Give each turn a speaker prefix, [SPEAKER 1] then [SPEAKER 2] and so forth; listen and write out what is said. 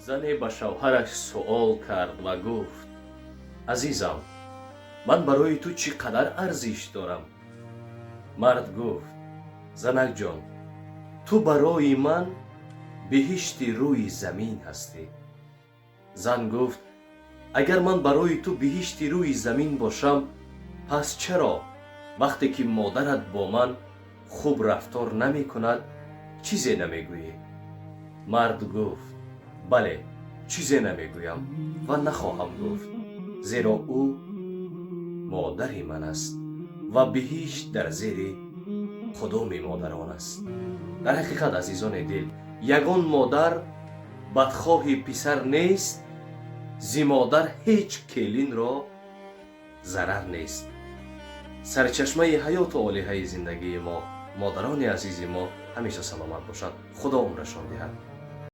[SPEAKER 1] Зане ба шавҳараш суол кард ва гуфт: «Азизам, ман барои ту чӣ қадар арзиш дорам?» Мард гуфт: «Занакҷон, ту барои ман биҳишти рӯи замин ҳастӣ». Зан гуфт: «Агар ман барои ту биҳишти рӯи замин бошам, пас чаро вақте ки модарат бо ман хуб рафтор намекунад, чизе намегӯӣ?» Мард гуфт: «Бале, чизе намегӯям ва нахоҳам гуфт, зеро ӯ модари ман аст ва биҳишт дар зери қудуми модарон аст». Дар ҳақиқат, азизони дил, ягон модар бадхоҳи писар нест, зи модар ҳеҷ келинро зарар нест. Сарчашмаи ҳаёту олиҳаи зиндагии мо, модарони азизи мо, ҳамеша саломат бошанд, Худо умрашон диҳад.